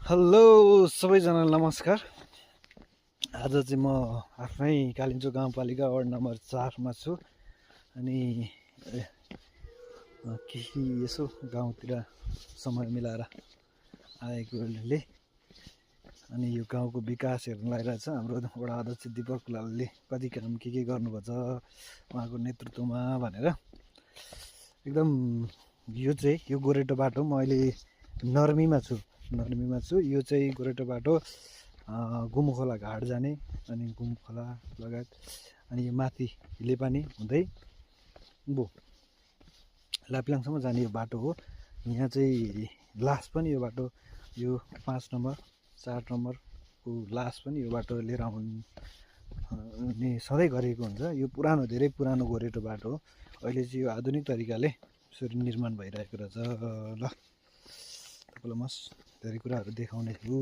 Hello सबैजनालाई नमस्कार। आज चाहिँ म आफ्नै कालिम्पोङ गाउँपालिका वार्ड नम्बर 4 मा छु। अनि केही यसो गाउँतिर समय मिलाएर आएकोले अनि यो गाउँको विकास हेर्न लगाइरहेको छ। हाम्रो वडा अध्यक्ष दीपक लालले कति काम के गर्नुपर्छ उहाँको नेतृत्वमा भनेर एकदम यो गोरेटो बाटो म अहिले नर्मीमा छु। यो चाहिँ गोरेटो बाटो गुम्खोला घाट जाने अनि गुम्खोला लगायत अनि यो माथि हिलेपानी हुँदै लाप्लाङसम्म जाने यो बाटो हो। यहाँ चाहिँ लास पनि यो बाटो यो 5 नम्बर 4 नम्बरको लास पनि यो बाटो लिएर आउने सधैँ गरेको हुन्छ। यो धेरै पुरानो गोरेटो बाटो हो। अहिले चाहिँ यो आधुनिक तरिकाले यसरी निर्माण भइरहेको रहेछ। ल तपाईँलाई म धेरै कुराहरू देखाउने छु।